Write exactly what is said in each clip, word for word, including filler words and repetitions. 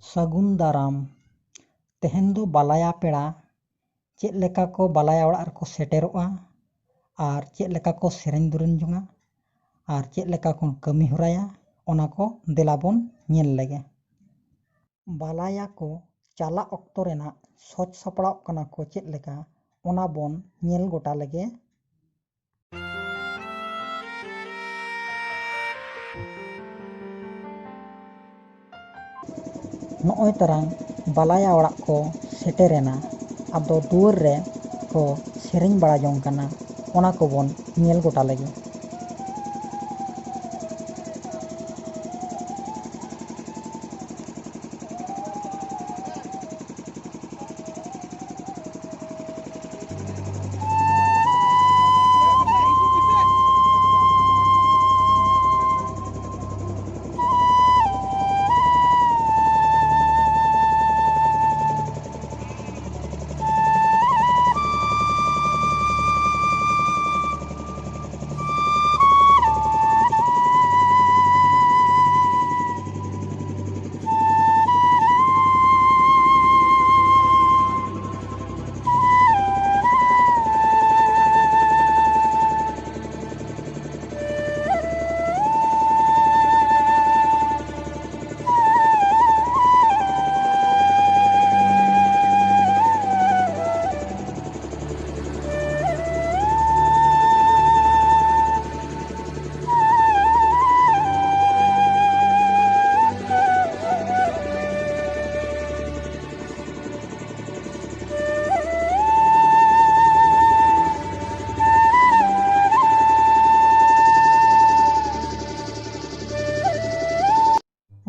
ᱥᱟᱹᱜᱩᱱ ᱫᱟᱨᱟᱢ᱾ ᱛᱮᱦᱮᱧ ᱫᱚ ᱵᱟᱞᱟᱭᱟ ᱯᱮᱲᱟ ᱪᱮᱫ ᱞᱮᱠᱟ ᱠᱚ ᱵᱟᱞᱟᱭᱟ ᱚᱲᱟᱜ ᱨᱮᱠᱚ ᱥᱮᱴᱮᱨᱚᱜᱼᱟ ᱟᱨ ᱪᱮᱫ ᱞᱮᱠᱟ ᱠᱚ ᱥᱮᱨᱮᱧ ᱫᱩᱨᱟᱹᱝ ᱡᱚᱝᱟ ᱟᱨ ᱪᱮᱫ ᱞᱮᱠᱟ ᱠᱚ ᱠᱟᱹᱢᱤ ᱦᱚᱨᱟᱭᱟ, ᱚᱱᱟ ᱠᱚ ᱫᱮᱞᱟ ᱵᱚᱱ ᱧᱮᱞ ᱞᱮᱜᱮ᱾ ᱵᱟᱞᱟᱭᱟ ᱠᱚ ᱪᱟᱞᱟᱜ ᱚᱠᱛᱚ ᱨᱮᱱᱟᱜ ᱥᱚᱡᱽ ᱥᱟᱯᱲᱟᱣ ᱠᱟᱱᱟ ᱠᱚ ᱪᱮᱫ ᱞᱮᱠᱟ, ᱚᱱᱟ ᱵᱚᱱ ᱧᱮᱞ ᱜᱚᱴᱟ ᱞᱮᱜᱮ᱾ ᱱᱚᱜᱼᱚᱭ ᱛᱟᱨᱟᱝ ᱵᱟᱞᱟᱭᱟ ᱚᱲᱟᱜ ᱠᱚ ᱥᱮᱴᱮᱨᱮᱱᱟ᱾ ᱟᱫᱚ ᱫᱩᱣᱟᱹᱨ ᱨᱮ ᱠᱚ ᱥᱮᱨᱮᱧ ᱵᱟᱲᱟ ᱡᱚᱝ ᱠᱟᱱᱟ, ᱚᱱᱟ ᱠᱚᱵᱚᱱ ᱧᱮᱞ ᱜᱚᱴᱟ ᱞᱮᱜᱮ᱾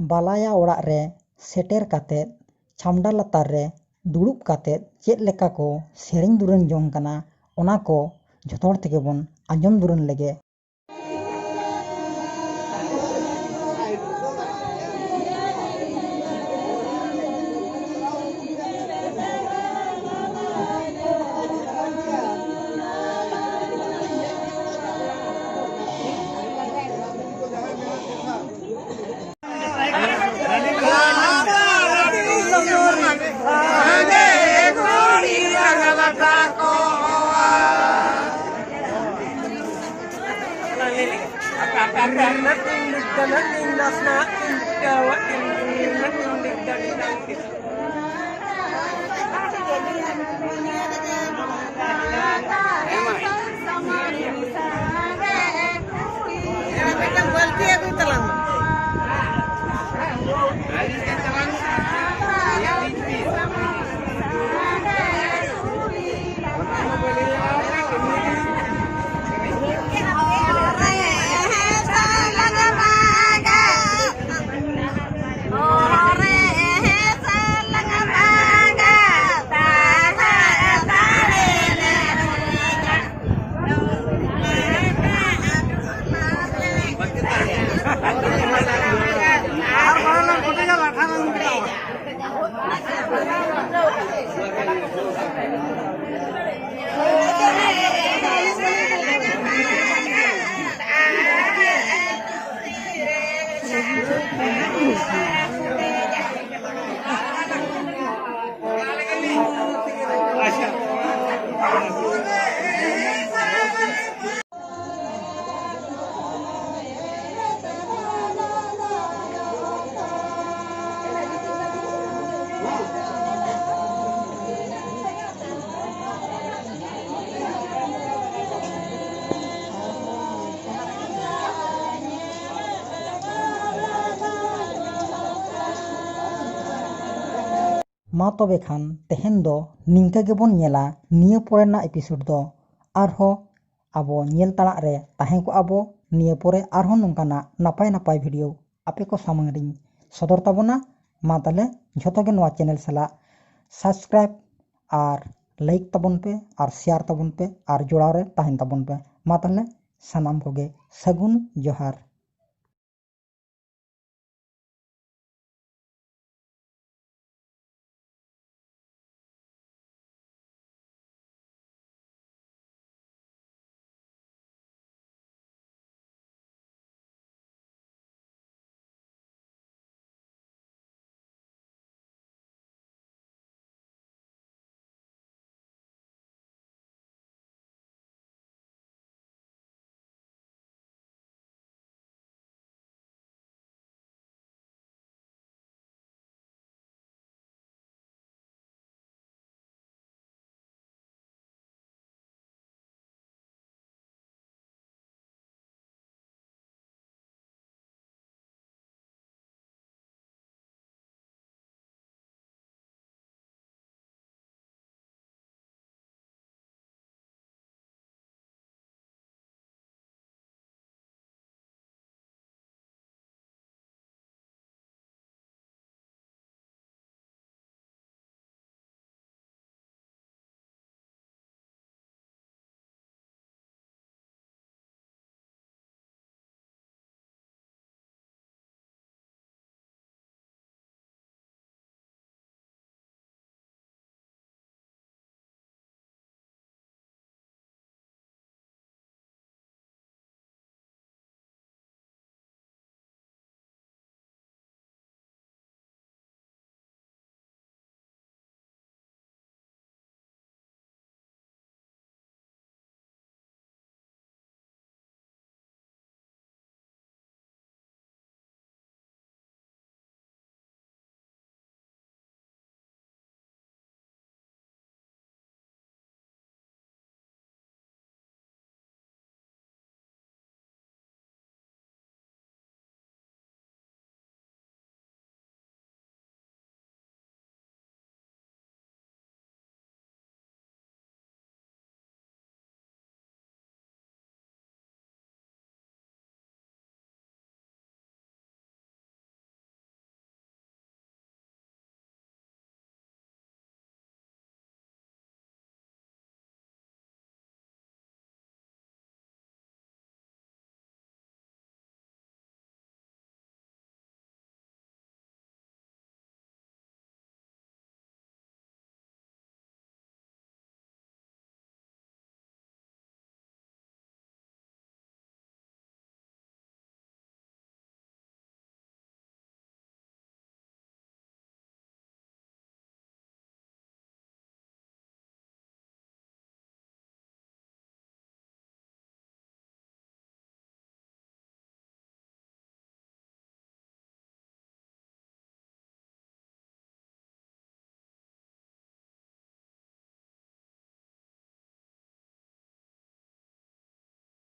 ᱵᱟᱞᱟᱭᱟ ᱚᱲᱟᱜ ᱨᱮ ᱥᱮᱴᱮᱨ ᱠᱟᱛᱮᱫ ᱪᱷᱟᱢᱰᱟ ᱞᱟᱛᱟᱨ ᱨᱮ ᱫᱩᱲᱩᱵ ᱠᱟᱛᱮᱫ ᱪᱮᱫ ᱞᱮᱠᱟ ᱠᱚ ᱥᱮᱨᱮᱧ ᱫᱩᱨᱟᱹᱝ ᱡᱚᱝ ᱠᱟᱱᱟ, ᱚᱱᱟ ᱠᱚ ᱡᱷᱚᱛᱚ ᱦᱚᱲ ᱛᱮᱜᱮ ᱵᱚᱱ ᱟᱸᱡᱚᱢ ᱫᱩᱨᱟᱹᱝ ᱞᱮᱜᱮ᱾ ᱢᱤᱫᱴᱟᱝ ᱵᱟᱹᱞᱛᱤ ᱟᱹᱜᱩᱭ ᱛᱟᱞᱟᱝ ᱢᱮ᱾ ᱢᱟ ᱛᱚᱵᱮ ᱠᱷᱟᱱ ᱛᱮᱦᱮᱧ ᱫᱚ ᱱᱤᱝᱠᱟᱹ ᱜᱮᱵᱚᱱ ᱧᱮᱞᱟ᱾ ᱱᱤᱭᱟᱹ ᱯᱚᱨᱮ ᱨᱮᱱᱟᱜ ᱮᱯᱤᱥᱳᱰ ᱫᱚ ᱟᱨᱦᱚᱸ ᱟᱵᱚ ᱧᱮᱞ ᱛᱟᱲᱟᱜ ᱨᱮ ᱛᱟᱦᱮᱸ ᱠᱚᱜᱼᱟ ᱵᱚ᱾ ᱱᱤᱭᱟᱹ ᱯᱚᱨᱮ ᱟᱨᱦᱚᱸ ᱱᱚᱝᱠᱟᱱᱟᱜ ᱱᱟᱯᱟᱭ ᱱᱟᱯᱟᱭ ᱵᱷᱤᱰᱤᱭᱳ ᱟᱯᱮ ᱠᱚ ᱥᱟᱢᱟᱝ ᱨᱤᱧ ᱥᱚᱫᱚᱨ ᱛᱟᱵᱚᱱᱟ᱾ ᱢᱟ ᱛᱟᱦᱞᱮ ᱡᱷᱚᱛᱚ ᱜᱮ ᱱᱚᱣᱟ ᱪᱮᱱᱮᱞ ᱥᱟᱞᱟᱜ ᱥᱟᱵᱥᱠᱨᱟᱭᱤᱵ ᱟᱨ ᱞᱟᱭᱤᱠ ᱛᱟᱵᱚᱱ ᱯᱮ ᱟᱨ ᱥᱮᱭᱟᱨ ᱛᱟᱵᱚᱱ ᱯᱮ ᱟᱨ ᱡᱚᱲᱟᱣ ᱨᱮ ᱛᱟᱦᱮᱱ ᱛᱟᱵᱚᱱ ᱯᱮ᱾ ᱢᱟ ᱛᱟᱦᱞᱮ ᱥᱟᱱᱟᱢ ᱠᱚᱜᱮ ᱥᱟᱹᱜᱩᱱ ᱡᱚᱦᱟᱨ᱾